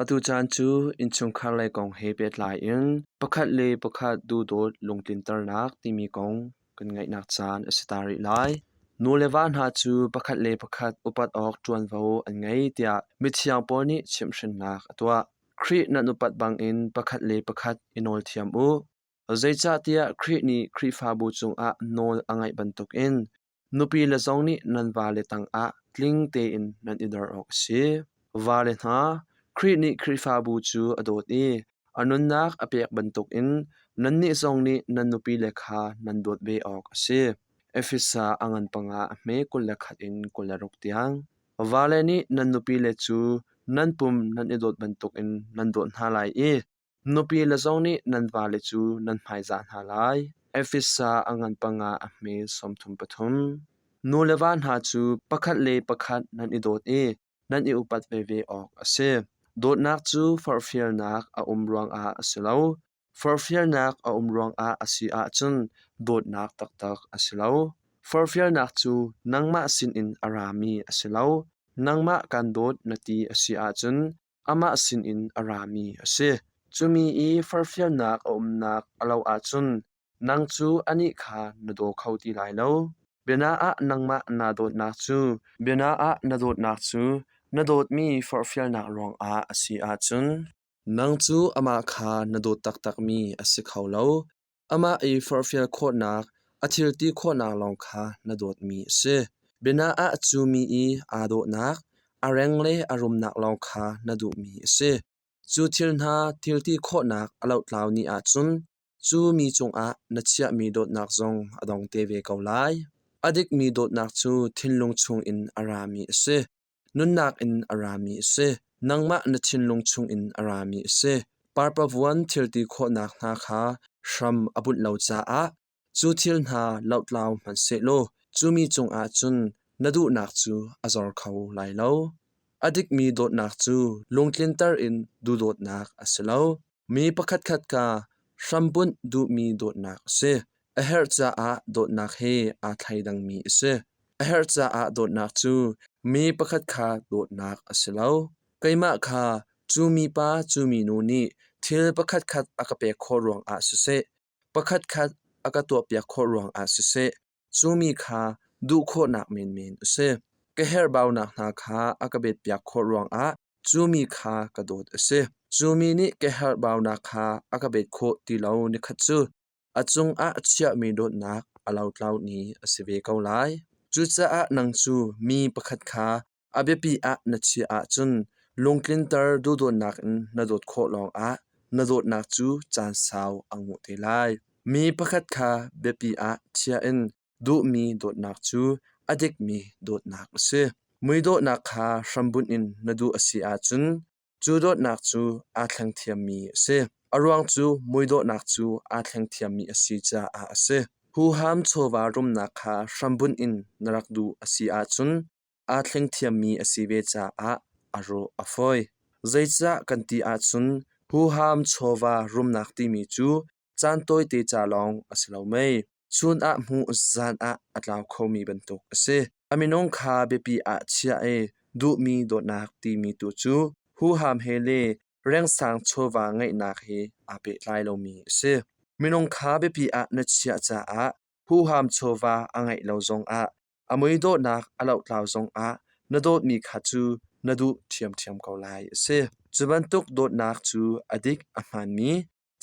Atu caan cu innchungkhar lei kong he pehtlai in pakhat le pakhat duhdawt lungtlinternak timi kong kan ngaihnak caan a si ta rih lai. Nu le va hna cu pakhat le pakhat upat awk ṭuanvo an ngei tiah mithiang Paul nih chimhhrinnak a tuah. Khrih nan upat bangin pakhat le pakhat i nawl thiam u. Zeicahtiah Khrih nih Khrihfabu cungah nawl a ngaih bantukin Nupile zong nih nan vale tangah tling tein nan i dor awk a si. Vale hna, Khrih nih Khrihfabu cu a dawt i a nunnak a pek bantukin nannih zong nih nan nupile kha nan dawt ve awk a si. Efesa a ngan panga a hme 21 in 26 tiang. Vale nih nan nupile cu nan pum nan i dawt bantukin nan dawt hna lai i Nupile zong nih nan vale cu nan hmaizah hna lai. Efesa a ngan panga a hme 33. Nu le va hna cu pakhat le pakhat nan i dawt i nan i upat veve awk a si. Dawtnak cu forhfialnak a um ruangah a si lo. Forhfialnak a um ruangah a si ahcun dawtnak taktak a si lo. Forhfialnak cu nangmah sinin a rami a si lo. Nangmah kan dawt na ti a si ahcun amah sinin a rami a si. Cumi i forhfialnak a umnak a lo ahcun nang cu anih kha na daw kho ti lai lo. Biana ah nangmah naa dawtnak cu biana ah na dawtnak cu na dawtmi forhfialnak ruangah a si ahcun nang cu amah kha na dawt taktakmi a si kho lo. Amah i forhfial khawhnak, a thil ti khawhnak lawng kha na dawtmi a si. Biana ah cu mi i aa dawhnak, a reng le a rumnak lawng kha na duhmi a si. Cu thil hna thil ti khawhnak a lohtlau ni ahcun cu mi cungah na chiahmi dawtnak zong a dong te ve ko lai. A dikmi dawtnak cu thinlung chungin a rami a si. Nunnak in a rami a si. Nangmah na thinlung chungin a rami a si. Parpavuan thilti khawhnak hna kha hram a bunh lo caah cu thil hna lohtlau hmanhsehlaw cu mi cungah cun na duhnak cu a zor kho lai lo. A dikmi dawtnak cu lungtlinter in duhdawtnak a si lo. Mi pakhatkhat kha hrambunh duhmi dawtnak a si. A herh caah dawtnak he aa thleidangmi a si. A herh caah dawtnak cu mi pakhat kha dawtnak a si lo. Keimah kha cu mipa cu minu nih thil pakhatkhat a ka pek khawh ruangah siseh, pakhatkhat a ka tuahpiak khawh ruangah siseh, cu mi kha duh khawhnak menmen a si. Ka herhbaunak hna kha a ka betpiak khawh ruangah cu mi kha ka dawt a si. Cu mi nih ka herhbaunak kha a ka bet khawh ti lo nikhat cu a cungah chiahmi dawtnak a lotlau ni a si ve ko lai. Cucaah nang cu mi pakhat kha a biapi ah na chiah ahcun lungtlinter duhdawtnak in na dawt khawh lawngah na dawtnak cu caan sau a nguh te lai. Mi pakhat kha biapi ah chia in duhmi dawtnak cu a dikmi dawtnak a si. Muidawhnak kha hrambunh in na duh a si ahcun Cu dawtnak cu aa thleng thiammi a si. A ruang cu muidawhnak cu aa thleng thiammi a si caah a si. Huham chawva rumnak kha hrambunh in na rak duh a si ahcun aa thleng thiammi a si ve caah a rawh a fawi. Zeicah kan ti ahcun huham chawva rumnak timi cu caan tawite ca lawng a si lo mei. Chun ah hmuh zan ah a tlau khomi bantuk a si. A minung kha biapi ah chiah i duhmi dawtnak timi tu cu huham he le rengsang chawva ngeihnak he aa pehtlai lomi a si. Minung kha biapi ah na chiah caah huham chawva a ngeih lo zongah a muidawhnak a lohtlau zongah na dawtmi kha cu na duh ṭhiamṭhiam ko lai a si. Cu bantuk dawtnak cu a dik a hmaanmi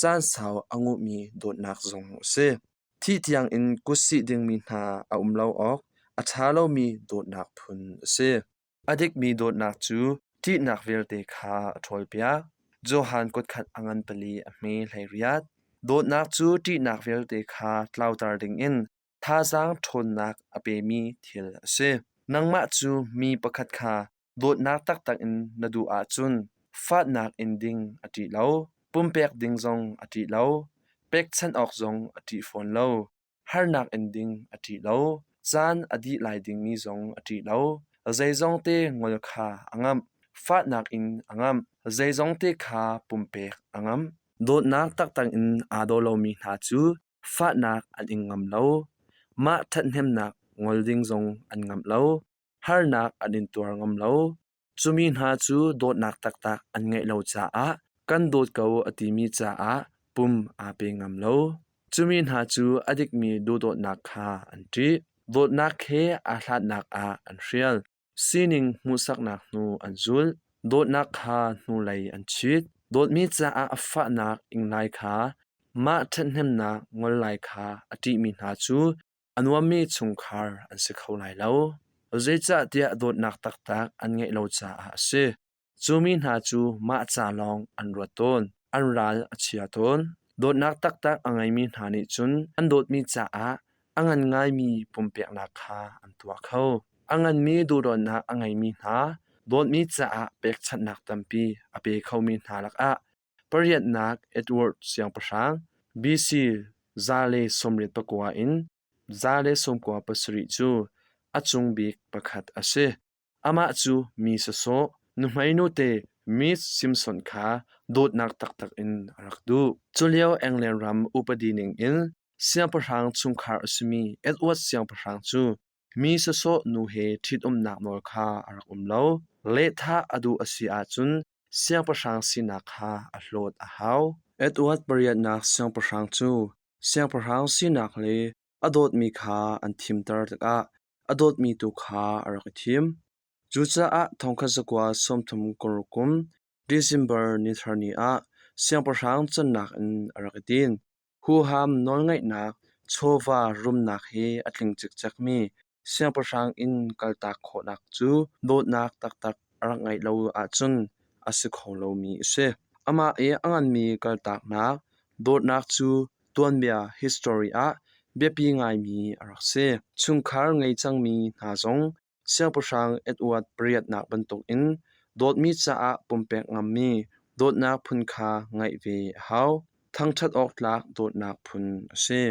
caan sau a nguhmi dawtnak zong a si. Thih tiangin kutsih dingmi hna a um lo awk a ṭha lomi dawtnak phun a si. A dikmi dawtnak cu ṭihnak vialte kha a ṭhawlpiak. Johan kutkhat a ngan pali a hme 18. Dawtnak cu ṭihnak vialte kha tlauter dingin thazaang ṭhawnnak a pemi thil a si. Nangmah cu mi pakhat kha Dawtnak taktak in na duh ahcun fahnak in ding a ṭih lo, pumpek ding zong a ṭih lo, pekchanh awk zong a ṭih fawn lo, harnak in ding a ṭih lo, caan a dih lai dingmi zong a ṭih lo, zeizongte ngol kha a ngamh, fahnak in a ngamh, zeizongte kha pumpek a ngamh. Dawtnak taktak in aa daw lomi hna cu fahnak an ing ngam lo, mah ṭhathnemnak ngol ding zong an ngamh lo. Harnak an in tuar ngam lo. Cumi hna cu dawtnak taktak an ngeih lo caah kan dawt ko a timi caah pum aa pe ngam lo. Cumi hna cu a dikmi duhdawtnak kha an ṭih. Dawtnak he aa hlatnak ah an hrial. Sining hmuhsaknak hnu an zulh. Dawtnak kha hnulei an chit. Dawtmi caah a fahnak ing lai kha mah ṭhathnemnak ngol lai kha a ṭihmi hna cu a nuammi chungkhar an si kho lai lo. Zeicahtiah dawtnak taktak an ngeih lo caah a si. Cu mi hna cu mah ca lawng an ruat tawn, an ral a chia tawn. Dawtnak taktak a ngeimi hna nih cun an dawtmi caah a ngan ngaimi pumpeknak kha an tuah kho. A nganmi duhdawtnak a ngeimi hna dawtmi caah pekchanhnak tampi a pe khomi hna lakah pariatnak Edward Siangpahrang BC 189 in 197 cu a cung bik pakhat a si. Amah cu mi sawsawh, nuhmei nute Miss Simpson kha dawtnak taktak in a rak duh. Culio England ram upadi ningin siangpahrang chungkhar a simi Edward Siangpahrang cu mi sawsawh nu he ṭhitumnak nawl kha a rak um lo. Lehthah a duh a si ahcun siangpahrang sinak kha a hlawt a hau. Edward pariatnak siangpahrang cu siangpahrang sinak le a dawtmi kha an thimter tikah a dawtmi tu kha a rak i thim. Cucaah thongkhat zakua 36 kum December nithar ni ah siangpahrang cannak in a rak i din. Huham nawlngeihnak, chawva rumnak he a tling cikcekmi siangpahrang inn kaltak khawhnak cu dawtnak taktak a rak ngeih lo ahcun a si kho lomi a si. Amah i a nganmi kaltaknak, dawtnak cu tuanbia history ah biapi ngaimi a rak si. Chungkhar ngei cangmi hna zong siangpahrang Edward pariatnak bantukin dawtmi caah pumpek ngammi dawtnak phun kha ngeih ve a hau. Thangṭhat awk tlak dawtnak phun a si.